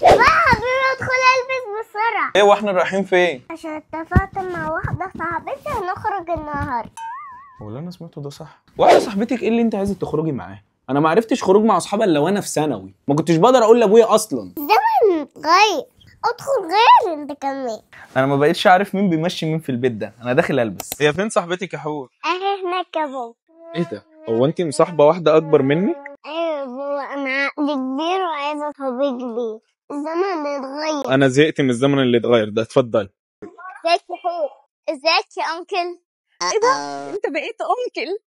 بقى حبيبي ادخل البس بسرعة. ايه واحنا رايحين فين؟ عشان اتفقت مع واحدة صاحبتي هنخرج النهارده. هو اللي انا سمعته ده صح؟ واحدة صاحبتك ايه اللي انت عايزه تخرجي معاه؟ انا ما عرفتش خروج مع اصحابي الا وانا في ثانوي، ما كنتش بقدر اقول لابويا اصلا. الزمن اتغير، ادخل غير انت كمان. انا ما بقتش عارف مين بيمشي مين في البيت ده، انا داخل البس. هي فين صاحبتك يا حور؟ اهي هناك يا بابا. ايه ده؟ هو انت مصاحبه واحدة اكبر منك؟ ايوه يا بابا، انا عقلي كبير وعايزه صحابي كبير. الزمن اتغير. انا زهقت من الزمن اللي اتغير ده. اتفضل. ازيك يا حور؟ ازيك يا uncle؟ ايه ده؟ انت بقيت uncle؟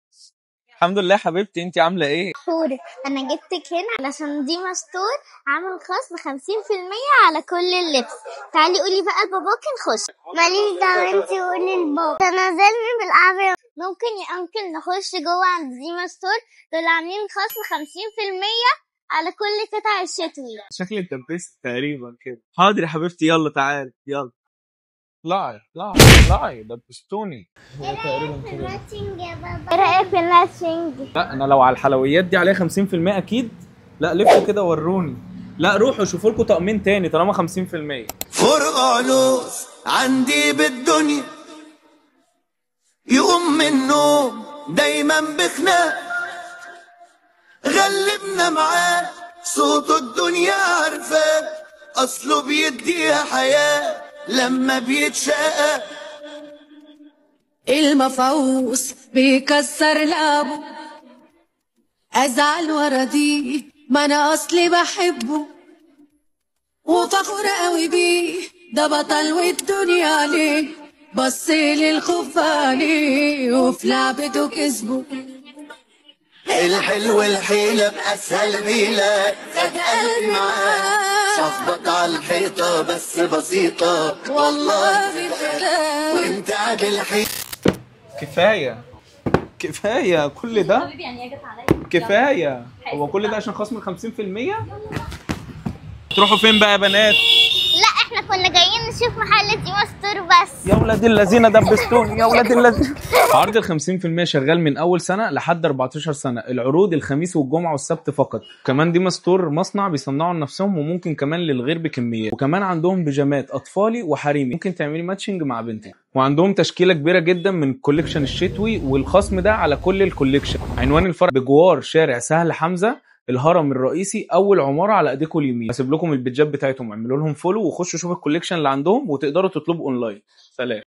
الحمد لله حبيبتي، انت عامله ايه؟ حور انا جبتك هنا علشان ديما ستور عامل خصم 50% على كل اللبس. تعالي قولي بقى لباباكي نخش. ماليش دعوه، انت قولي لبابا. تنزلني بالقعده. ممكن يا uncle نخش جوه عند ديما ستور؟ دول عاملين خصم 50% على كل قطع الشتوي. شكلي اتدبست تقريبا كده. حاضر يا حبيبتي، يلا تعالي يلا. اطلعي اطلعي اطلعي، دبستوني. ايه رايك في ال matching يا بابا؟ ايه رايك في ال matching؟ لا انا لو على الحلويات دي عليها 50% اكيد. لا لفوا كده وروني. لا روحوا شوفوا لكم طقمين تاني طالما 50%. فرق علوس عندي بالدنيا، يقوم من النوم دايما بخناق، غلبنا معاه صوته الدنيا عارفاه، اصله بيديها حياة لما بيتشقى. المفعوص بيكسر لابه، ازعل وراضيه ما انا اصلي بحبه، وفخور قوي بيه ده بطل والدنيا عليه، بص للخوف عليه وفي لعبته كسبه. الحلو الحيلة بأسهل ميلة، خد قلبي معاه شخبط على الحيطة بس بسيطة والله، وانت بالحيلة. كفاية كفاية كل ده كفاية. هو كل ده عشان خصم 50%؟ تروحوا فين بقى يا بنات؟ لا احنا كنا جايين نشوف محل ديما ستور بس. يا ولاد الذين دبستوني، يا ولاد الذين. عرض ال 50% شغال من اول سنة لحد 14 سنة، العروض الخميس والجمعة والسبت فقط. كمان ديما ستور مصنع بيصنعوا لنفسهم وممكن كمان للغير بكميات، وكمان عندهم بيجامات اطفالي وحريمي ممكن تعملي matching مع بنتك، وعندهم تشكيله كبيرة جدا من collection الشتوي، والخصم ده على كل ال collection. عنوان الفرع بجوار شارع سهل حمزة، الهرم الرئيسي، اول عمارة على ايديكم اليمين. هسيب لكم البيدجات بتاعتهم، اعملوا لهم follow وخشوا شوفوا ال collection اللي عندهم، وتقدروا تطلبوا اونلاين. سلام.